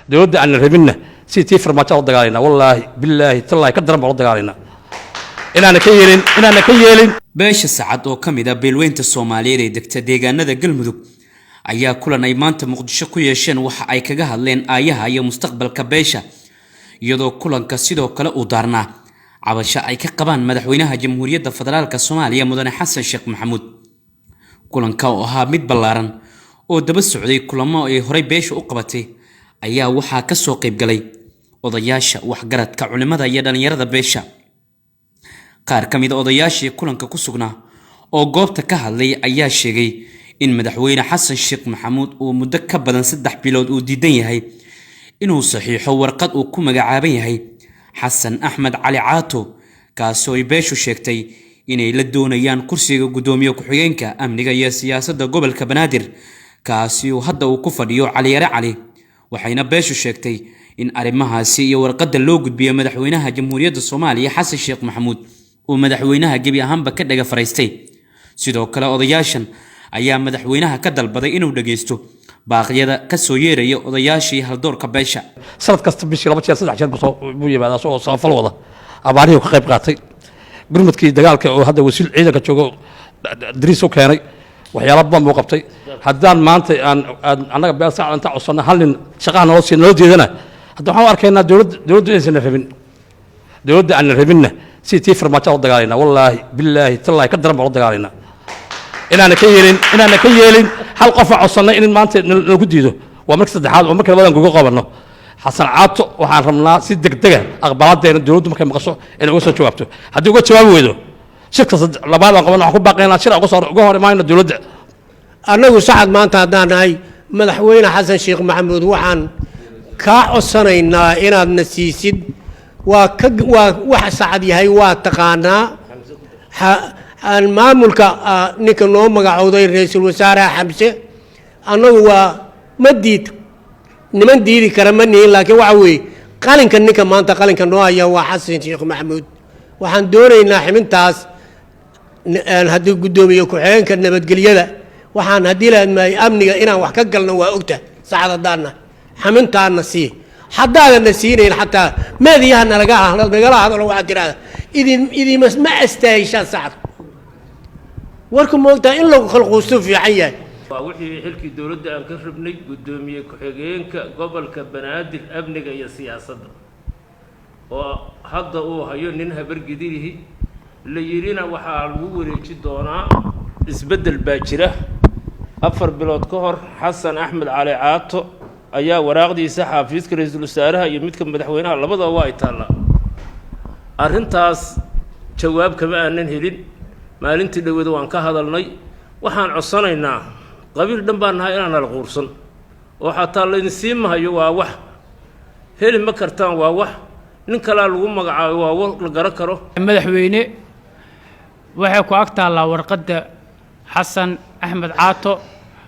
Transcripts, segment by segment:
Dowladda aanan rabinna sidii tii Farmaajo la dagaalayna, wallaahi, billaahi, tallaahi, ka daran baan la dagaalayna, inaana ka yeelin, inaana ka yeelin. Beesha Sacad oo ka mid ah beelweynta Soomaaliyeed ee degta deegaanada Galmudug ayaa kulan ay maanta Muqdisho ku yeesheen waxa ay kaga hadleen aayaha iyo mustaqbalka beesha, iyadoo kulanka sidoo kale uu daarnaa cabasho ay ka qabaan madaxweynaha Jamhuuriyadda Federaalka Soomaaliya, Mudane Xasan Sheekh Maxamuud. Kulanka oo ahaa mid ballaaran oo daba socday kulamo ay horey beesha u qabatay ayaa waxaa ka soo qayb galay odayaasha, waxgaradka, culimada iyo dhallinyarada beesha. Qaar ka mid a odayaashii kulanka ku sugnaa oo goobta ka hadlay ayaa sheegay in madaxweyne Xasan Sheekh Maxamuud uu muddo ka badan 3 bilood uu diidan yahay inuu saxiixo warqad uu ku magacaaban yahay Xasan Axmed Cali Caato, kaasoo ay beeshu sheegtay inay la doonayaan kursiga guddoomiye ku-xigeenka amniga iyo siyaasadda gobolka Banaadir, kaasi uu hadda uu ku fadhiyo Caliyare Cali. Waxayna beeshu sheegtay in arrimahaasi iyo warqadda loo gudbiyo madaxweynaha Jamhuuriyadda Soomaaliya, Xasan Sheekh Maxamuud, uu madaxweynaha gebi ahaanba ka dhaga faraystay. Sidoo kale odayaashan ayaa madaxweynaha ka dalbaday inuu dhageysto baaqyada ka soo yeeraya odayaashii haldoorka beesha. Sanad kasta bishii laba jeer, saddex jeer buu yimaadaa isagoo samafal wada. Abaarihii ka qayb qaatay, gurmadkii dagaalka oo hadda wasiil ciidanka joogo dariis u keenay, waxyaala badan buu qabtay. Haddaan maanta aan annaga beel Sacad inta codsanno hal nin shaqaha naloo sii naloo diidana, hadda waxaan u arkaynaa dowladdu inaysan rabin. Dowladda aanan rabinna sidii tii Farmaajo la dagaalayna, wallaahi, billaahi, tallaahi, ka daran baan la dagaalayna, inaana ka yeelin, inaana ka yeelin. Hal qofa codsannay in maanta nalagu diido waa markii saddexaad oo markii labadan gogo qabanno. Xasan Caato waxaan rabnaa si degdega aqbalaadeena dowladdu markay maqasho inay uga soo jawaabto. Haddii uga jawaabi weydo, shirka labaad aan qabanno waxaan ku baaqaynaa shir aan uga hor imaanayno dowladda. Annagu Sacad maanta haddaan nahay, madaxweyne Xasan Sheekh Maxamuud waxaan kaa codsanaynaa inaadna siisid. Waa ka waa wax Sacad yahay, waa taqaanaa. Aan maamulka ninka noo magacowday ra-iisul wasaaraha Xamse, annagu waa ma diid, niman diidi kara ma nihin, laakiin waxa weeye qalinka ninka maanta qalinka noo haya waa Xasan Sheekh Maxamuud. Waxaan doonaynaa xibintaas haddii guddoomiye ku-xigeenka nabadgelyada, waxaan haddii la admaayo amniga inaan wax ka galno. Waa ogta Sacad haddaana xamintaana sii, haddaadanna siinayn xataa meediyaha nagala hadalo. Waxaad tidhahda idin idima ma astaahishaan Sacad. Warku moogtaha in lagu khalquusto fiican yahay. Waa wixii xilkii dowladda aan ka rabnay, guddoomiye ku-xigeenka gobolka Banaadir amniga iyo siyaasadda oo hadda uu hayo nin Habargidirihi la yidhina waxaa lagu wareeji doonaa. Isbeddel baa jira. 4 bilood ka hor Xasan Axmed Cali Caato ayaa waraaqdiisa xaafiiska ra-iisul wasaaraha iyo midka madaxweynaha labadaba waa ay taallaa. Arrintaas jawaab kama aanan helin. Maalintii dhowada waan ka hadalnay. Waxaan codsanaynaa, qabiil dhan baan nahay, inaan nala quursan oo xataa laydin sii mahayo. Waa wax heli ma kartaan, waa wax nin kalaa lagu magacaabo, waa wax la garan karo. Madaxweyne, waxay ku ag taallaa warqadda Xasan Axmed Caato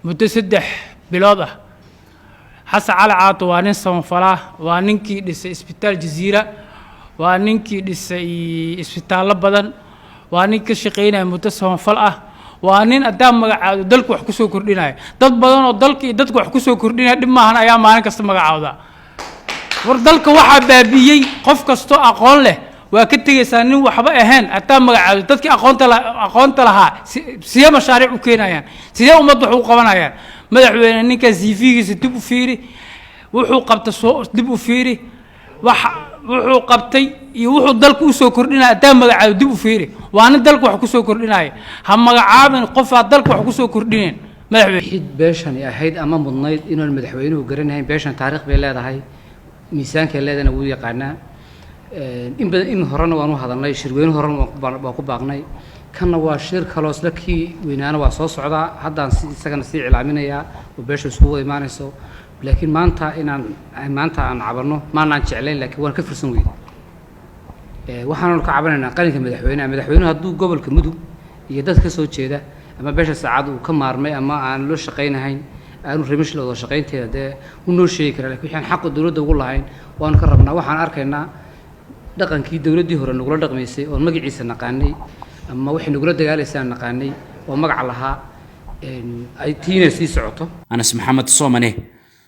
muddo 3 bilood ah. Xasan Cali Caato waa nin samafalaa, waa ninkii dhisay Isbitaal Jaziira, waa ninkii dhisay isbitaallo badan, waa nin ka shaqaynaya muddo samafal ah, waa nin haddaa magacaado dalku wax kusoo kordhinaya. Dad badan oo dalka iyo dadka wax kusoo kordhinaya dhib maahan ayaa maalin kasta magacaawda. War dalka waxaa baabi'iyey qof kastoo aqoon leh waa ka tegaysaa. Nin waxba ahayn hataa magacaado, dadkii aqoonta lahaa sidee mashaariic u keenayaan? Sidee ummadda wax u qabanayaan? Madaxweyne, ninkaa CV-giisa dib u fiiri, wuxuu qabta soo dib u fiiri, wax wuxuu qabtay iyo wuxuu dalka usoo kordhinaya. Haddaa magacaado dib u fiiri, waa nin dalka wax kusoo kordhinaya. Ha magacaabin qofaa dalka wax kusoo kordhinayn, madaxweyne. Xid beeshani ahayd ama mudnayd inaan madaxweynuhu garanahayn. Beeshan taariikh bay leedahay, miisaankay leedahayna wuu yaqaanaa. In badan in horena waan u hadalnay, shirweyne horena waan ku baaqnay, kanna waa shir kaloo isla kii weynaana waa soo socdaa. Haddaan si isagana sii iclaaminayaa oo beesha iskugu wada imaanayso. Laakiin maanta inaan maanta aan cabanno maanaan jeclayn, laakiin waan ka fursan weyne. Waxaananu ka cabanaynaa qalinka madaxweynaha. Madaxweynuhu hadduu gobolka Mudug iyo dad ka soo jeeda ama beesha Saacad uu ka maarmay ama aan loo shaqaynahayn, aanu rabin shil wada shaqaynteeda, dee u noo sheegi karaa. Lakin wixii aan xaqa dowladda ugu lahayn waanu ka rabnaa. Waxaan arkaynaa dhaqankii dowladdii hore nagula dhaqmaysay oon magaciisa naqaanay, ama waxay nagula dagaalaysaan naqaanay oo magac lahaa, ay tiina sii socoto. Anas Maxamed Soomane,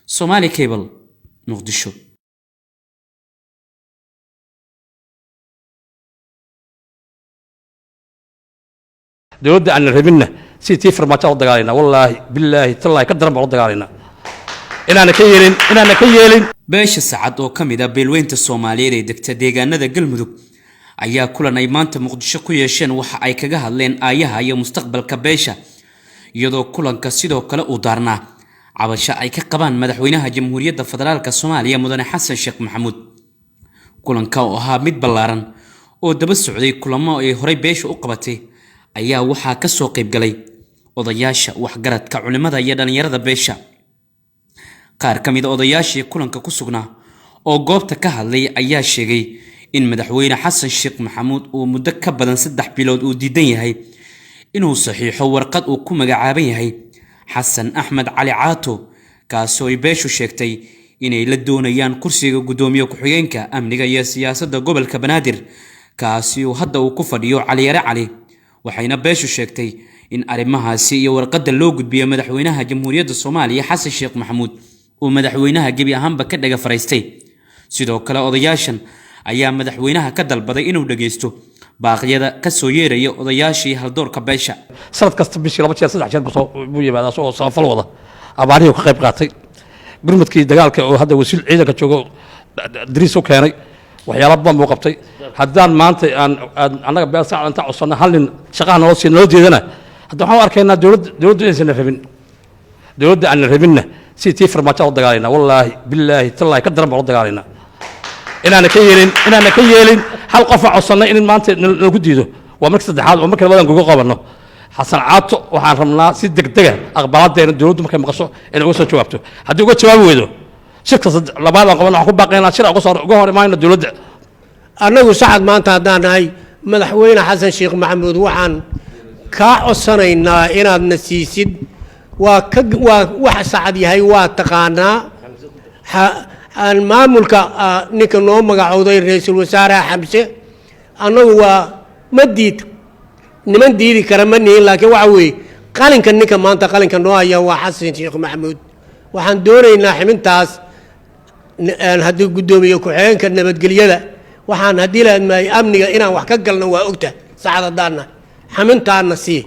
Somali Cable. Muqdisho. Dowladda aan la rabinna sidii tii Farmaajo la dagaalayna, wallaahi, billaahi, tallaahi, ka daran baan la dagaalayna, inaana ka yeelin, inaana ka yeelin. Beesha Sacad oo ka mid ah beelweynta Soomaaliyeed ee degta deegaanada Galmudug ayaa kulan ay maanta Muqdisho ku yeesheen waxa ay kaga hadleen aayaha iyo mustaqbalka beesha, iyadoo kulanka sidoo kale uu daarnaa cabasho ay ka qabaan madaxweynaha Jamhuuriyadda Federaalka Soomaaliya, Mudane Xasan Sheekh Maxamuud. Kulanka oo ahaa mid ballaaran oo daba socday kulamo ay horey beesha u qabatay ayaa waxaa ka soo qaybgalay odayaasha, waxgaradka, culimada iyo dhallinyarada beesha. Qaar ka mid a odayaashii kulanka ku sugnaa oo goobta ka hadlay ayaa sheegay in madaxweyne Xasan Sheekh Maxamuud uu muddo ka badan 3 bilood uu diidan yahay inuu saxiixo warqad uu ku magacaaban yahay Xasan Axmed Cali Caato, kaasoo ay beeshu sheegtay inay la doonayaan kursiga guddoomiye ku-xigeenka amniga iyo siyaasadda gobolka Banaadir, kaasi uu hadda uu ku fadhiyo Caliyare Cali. Waxayna beeshu sheegtay in arrimahaasi iyo warqadda loo gudbiyo madaxweynaha Jamhuuriyadda Soomaaliya Xasan Sheekh Maxamuud uu madaxweynaha gebi ahaanba ka dhaga fariistay. Sidoo kale odayaashan ayaa madaxweynaha ka dalbaday inuu dhageysto baaqyada ka soo yeeraya odayaashii haldoorka beesha. Sanad kasta bishii 2 jeer, 3 jeer buu yimaadaa isagoo samafal wada. Abaarihii ka qayb qaatay, gurmadkii dagaalka oo hadda wasiil ciidanka joogo dariis u keenay, waxyaalo badan buu qabtay. Haddaan maanta aan annaga beel Sacad intaan codsanno hal nin shaqaha naloo sii naloo diidana, hadda waxaan u arkaynaa dowladdu inaysan rabin. Dowladda aan la rabinna sidii tii Farmaajo la dagaalayna, wallaahi, billaahi, tallaahi, ka daran baan la dagaalayna, inaana ka yeelin, inaana ka yeelin. Hal qof aan codsannay in maanta nalagu diido waa markii saddexaad oo markii labadan kuga qabanno. Xasan Caato waxaan rabnaa si degdega aqbalaadeena dowladdu markay maqasho inay uga soo jawaabto. Haddii uga jawaabi weydo, shirka labaad aan qabanno waxaan ku baaqaynaa shir aan uga hor imaanayno dowladda. Annagu Sacad maanta haddaan nahay, madaxweyne Xasan Sheekh Maxamuud waxaan kaa codsanaynaa inaadna siisid. Waa ka waa wax Sacad yahay waa taqaanaa. Aan maamulka ninka noo magacowday ra-iisul wasaaraha Xamse, annagu waa ma diid niman diidi kara ma nihin, laakiin waxa weeye qalinka ninka maanta qalinka noo haya waa Xasan Sheekh Maxamuud. Waxaan doonaynaa xibintaas haddii guddoomiye ku-xigeenka nabadgelyada, waxaan haddii laadmaayo amniga inaan wax ka galno waa ogta. Sacad haddaanna xamintaana sii,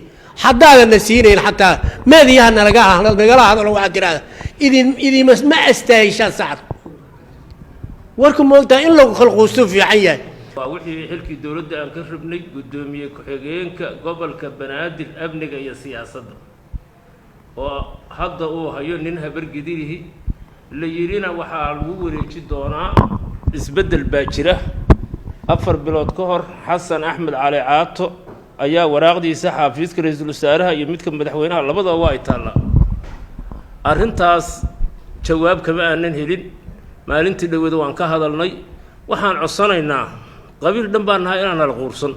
haddaadanna siinayn xataa meediyaha nagala hadalo, waxaad tidhahda idin idima ma astaahishaan. Sacad warku moogtaa in lagu khalquusto fiican yahay. Waa wixii xilkii dowladda aan ka rabnay guddoomiye ku-xigeenka gobolka Banaadir amniga iyo siyaasadda oo hadda uu hayo nin habargidirihi, la yidhina waxaa lagu wareeji doonaa. Isbeddel baa jira. 4 bilood ka hor Xasan Axmed Cali Caato ayaa waraaqdiisa xaafiiska ra-iisul wasaaraha iyo midka madaxweynaha labadaba waa ay taallaa. Arrintaas jawaab kama aanan helin. Maalintii dhowada waan ka hadalnay. Waxaan codsanaynaa, qabiil dhan baan nahay, inaan nala quursan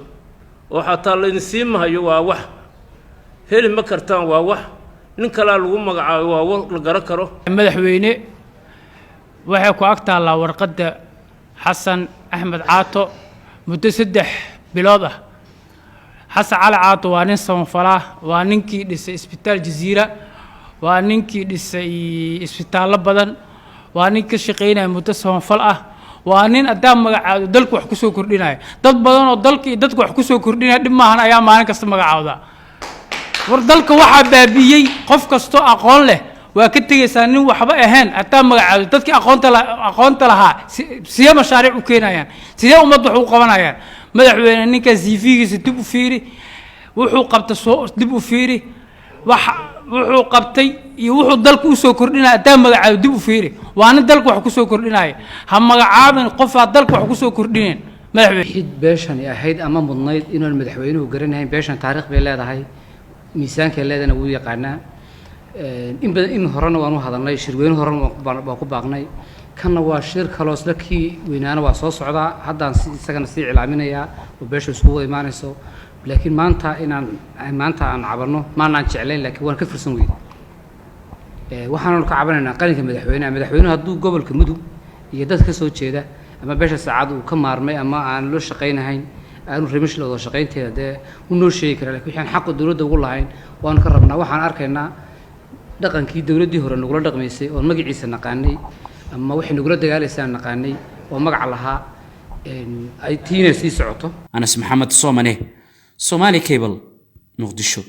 oo xataa laydin sii mahayo. Waa wax heli ma kartaan, waa wax nin kalaa lagu magacaabo, waa wax la garan karo. Madaxweyne, waxay ku ag taallaa warqadda Xasan Axmed Caato muddo 3 bilood ah. Xasan Cali Caato waa nin samafalaa, waa ninkii dhisay isbitaal Jaziira, waa ninkii dhisay isbitaallo badan, waa nin ka shaqaynaya muddo samafal ah, waa nin haddaa magacaado dalku wax ku soo kordhinaya. Dad badan oo dalka iyo dadka wax ku soo kordhinaya dhib maahan ayaa maalin kasta magacaawda. War dalka waxaa baabi'iyey qof kastoo aqoon leh waa ka tegaysaa, nin waxba ahayn hataa magacaado. Dadkii aqoonta lahaa sidee mashaariic u keenayaan? Sidee ummadda wax u qabanayaan? Madaxweyne, ninkaa CV-giisa dib u fiiri, wuxuu qabta soo dib u fiiri, wax wuxuu qabtay iyo wuxuu dalka usoo kordhinaya hadaa magacaabo dib u fiiri. Waa nin dalka wax kusoo kordhinaya. Ha magacaabin qofaa dalka wax kusoo kordhinayn, madaxweyne. Xid beeshani ahayd ama mudnayd inaan madaxweynuhu garanahayn. Beeshan taariikh bay leedahay, miisaankay leedahayna wuu yaqaanaa. In badan in horena waan u hadalnay, shirweyne horena waan ku baaqnay, kanna waa shir kaloo isla kii weynaana waa soo socdaa. Haddaan si isagana sii cilaaminayaa oo beesha iskugu wada imaanayso, laakiin maanta inaan maanta aan cabanno maanaan jeclayn, laakiin waan ka fursan weyne. Waxaananu ka cabanaynaa qalinka madaxweynaha. Madaxweynuhu hadduu gobolka Mudug iyo dad ka soo jeeda ama beesha Saacad uu ka maarmay ama aan loo shaqaynahayn, aanu rabin shil wada shaqaynteeda, dee u noo sheegi karaa, lakin wixii aan xaqa dowladda ugu lahayn waanu ka rabnaa. Waxaan arkaynaa dhaqankii dowladdii hore nagula dhaqmaysay oon magaciisa naqaanay. Ama waxay nagula dagaalaysaan naqaanay oo magac lahaa ay tiina sii socoto. Anas Maxamed Soomane, Somali Cable, Muqdisho.